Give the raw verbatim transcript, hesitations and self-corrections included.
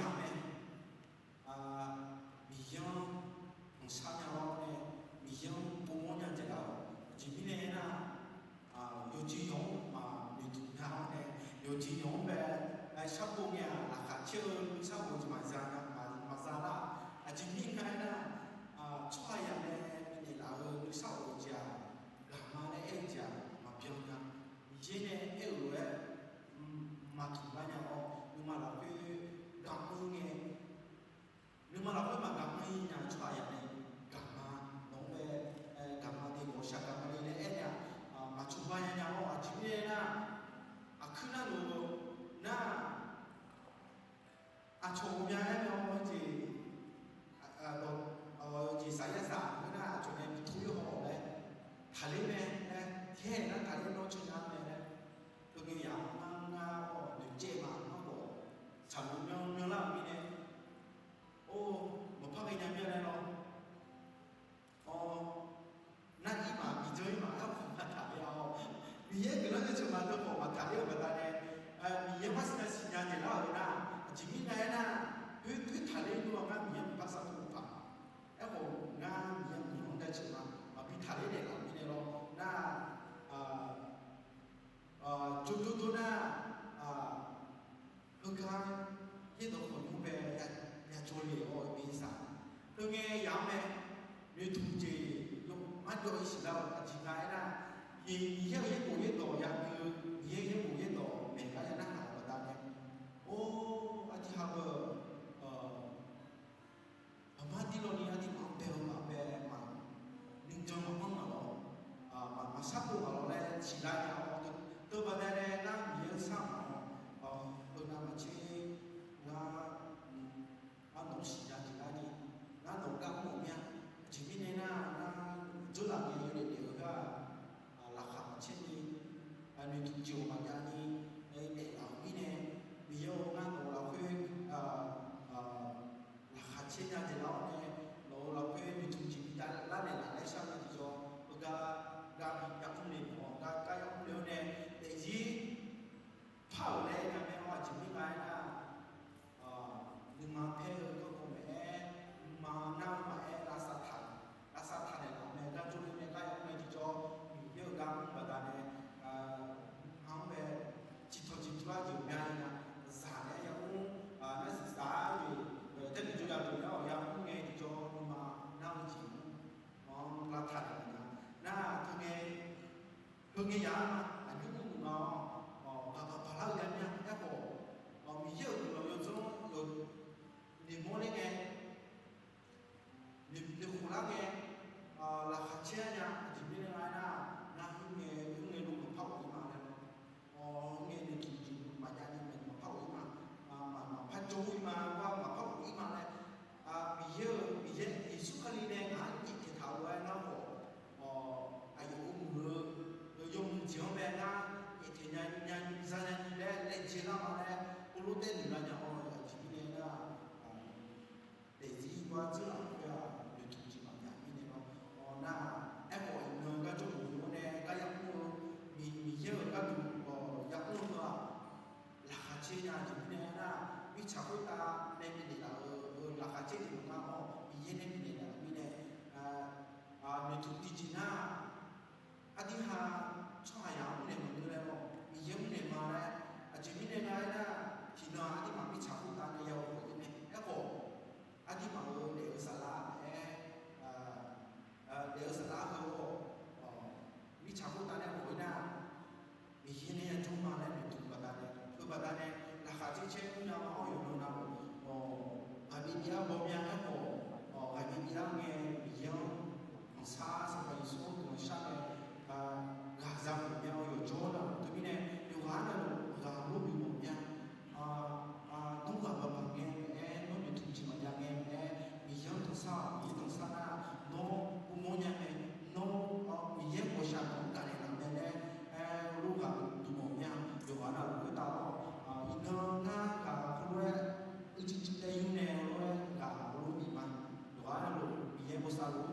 Aqmeq. Miqyaer-anr tanqshar nya-awr nae, Miqyaer-anr povmawr nya jeq laf-awq. Aqjeq mirnae aernar, yawqjeq yawq-anr maqnoeqduq nya-awr nae, yawqjeq yawq-anr bae sharpov ngae-aq, laqkhaq caer-eu nuisar ghawq jeq maqza nya, maqza lar. Aqjeq mirnae aernar, tsawrhaqzaq nae bifnaeq laf-eu nuisar ghawq jeq-aq, gaqma laer aer-eu jeq-aq maqbyan nya. Miqyaer nae aer-euq lof-aer maqtanq lar nya-awr, nuima lafkhoer gaq-anr ngae, nuima lafkhoer maqgaq-anr nya-eu tsawrhaqzaq nae gaqma, nawq-anr bae gaqma de, ghawqshaq gaqma de laer aer nya, maqcawba nya nya-awr. Aqjeq mirnae aernar, aqkuir nar lof nar, aqcawq ghawqmya aer mae-awr jeq, jeq saqyar saq-eu nar, aqcawq nae bi tov-ir haw-awq laer, taqler mae laer, tiqhaer nar taqler nawr cawnya mae laer, teugae yaq-anr ngar ngar-awr noeqcaev ma-anr khawf, saqluf myan myanlar-euq mirnae, or, maqpar ghaenya mir-a laer lawr. Awr, nar-ir maf, miqdzan-ir maf, aerkhawf maqtaqler-awr, Miqyaer guiqlanq-anr jaceuq ma deuq khawf maqtaqler-eu baqdanae, Miqyaer marsiq nya siqnya jeq lar-euq nar, aqjeq mirnae aernar, khoer taqler-eu ngar Miqyaer maqpar sar tov paq. Aerkhawf ngar Miqyaer guiqlanq-anr jaceuq ma, maqbi taqler daef laf mirnae lawr nar, jawrjawr dawr nar, heugar yaerdawq khawqnymr bae yajawr le-awr-eu beursaq, teungae yaq-anr mae, noeqtmq jeq yawmar jawv-ir siqlar-eu aqjeq nga aernar, Miqyaer-euq yaerbof yaerdawq yadui-eu, Miqyaer yaerbof yaerdawq maeq gar ya narhaq-euq baqdanae, or, aqdui ha beu, maqmar dirlawni aqduimaf-anr bae-eu maqbae ma, nuijan maqanr maqlawr, maqshar pov maqlawr laer ciqlar nya-awr, teubaqdanae ngar Miqyaer-anr shar maqanr-awr, beunav maqtser ngar, ngar nawq-anr siqnya jeq lar ni, ngar nawq-eu gar mr-euq mir-a. Aqjeq mirnae nar, ngar dzeurlaf ngae yawdaef daef-eu gar, laqkhaq maqtser ni, noeqtmq jeq-awq maqjav ni, daeflaf-euq mirnae, Miqyaer-or, ngar nawq-eu lafkhoer laqkhaq caer nya jeq lar-awr nae, nawq-eu lafkhoer noeqtmq jeq bitav lar naeqlaf laer shar-eu tiqjawr, heugar gar bi yamr le-awr, gar gar yamr le-awr nae, daefzir par-euq laer aer nya mae-awr, aqjeq mirnae aernar, nuima paer-eu garkawv maeq-aer, nuima nar-eu maqaer, lavsav taq, lavsav taq naeqlaf mae, gar jawr le nae gar yamr nae tiqjawr, Miqyaer-euq gar mr baqdanae, ha-anr bae ciqtawq ciqtawq-aer jeq mya-ir nar, zaq nae yamr, nar siqsaq-aer jeq, taerluf jawrya deuq nae-awq yamr ngae tiqjawr, nuima nar-eu jeq mr-anr lavtaq naeqlaf nar, nar teungae, heungae yaq-anr aqjox mrluf nga-awr, baqbaq baqlar-eu yamya aerkhawf, Miqyaer-euq guiqlanq yawdzanr yawq noeqmawr ler ngae, noeqkhof lar ngae, laqkhaq caer-a nya. Aqjeq mirnae nga aernar, ngar khoerngae khoerngae luf maqpar ghawf-ir ma laer lawr. Awr, ngae noeqtmq jeq maqjav ni maqpar ghawf-ir ma, maqpar jawr-ir ma, maqpar ghawf-ir ma laer, Miqyaer-euq, Miqyaer Yeqsur Kali nae ngaq-anr yaeqtaeq taq-eu aer nar khawf, aqyawf-euq muiq-eu yawmuiq jeq-anr bae ngar yaeqtaeq nya nya za nya ni laer laejae lar ma laer, heulof-aer noeq lar nya-awr, aqjeq mirnae nar, daefzir bar dzeur laf khoer-aq, noeqtmq jeq maqjav mirnae lawr. Awr nar, aerkhawf iqnan gar jawrluf-awr nae gar yamr-eu, Miqyaer-euq gharduq yamr-eu heu-aq, laqkhaq caer nya jeq mirnae aernar, mirtsaq khoertav nae bifnaeq laf-eu laqkhaq caer jeq maqnga-awr, Miqyaer nae bifnaeq laf-euq mirnae, noeqtmq tiqjeq nar, aqdui ha tsawrhaqzaq-anr mrnaeq maqngeur laer lawr, Miqyaer mrnaeq ma laer. Aqjeq mirnae nga aernar, tiqnan aqduimaf mirtsaq khoertav nae ya ghawq-ir mae. Aerkhawf, aqduimaf-euq daef-eu saflar-aer, daef-eu saflar heu-awr, mirtsaq khoertav nae ghawq-ir nar, Miqyaer nae ya jawr ma laer noeqtmq baqdanae, heu baqdanae, laqkhaq caer caer mrnya ma-awr yawqnan navluf, ghaqbi bi-ar baw mya aerkhawf, ghaqbi bi-ar ngae Miqyaer-anr tanqsar Sanqpaq Yeqsur-anr guiqlanq shar ngae, ghaq za mawf mya-eu yawqjawr navluf teumirnae, yawqghaq navluf ghaq lor bif mawf mya. Nawr ghaq baq baq ngae maqaer, nawr noeqtmq jeq maqjav ngae maqaer, Miqyaer-anr tanqsar-awq. Miqyaer tanqsar nar, nawr uvmawr nya mae. Nawr Miqyaer ghawqshaq nawq-anr gaqnaeq laf mae laer, aer, lof-aer bif mawf mya. Yawqghaq navluf khoertav-awr, iqnan ngar ghaq heulof-aer uicuiv cuiv tae yur nae heulof-aer ghaq heulof bif ma. Yawqghaq navluf Miqyaer bosav luf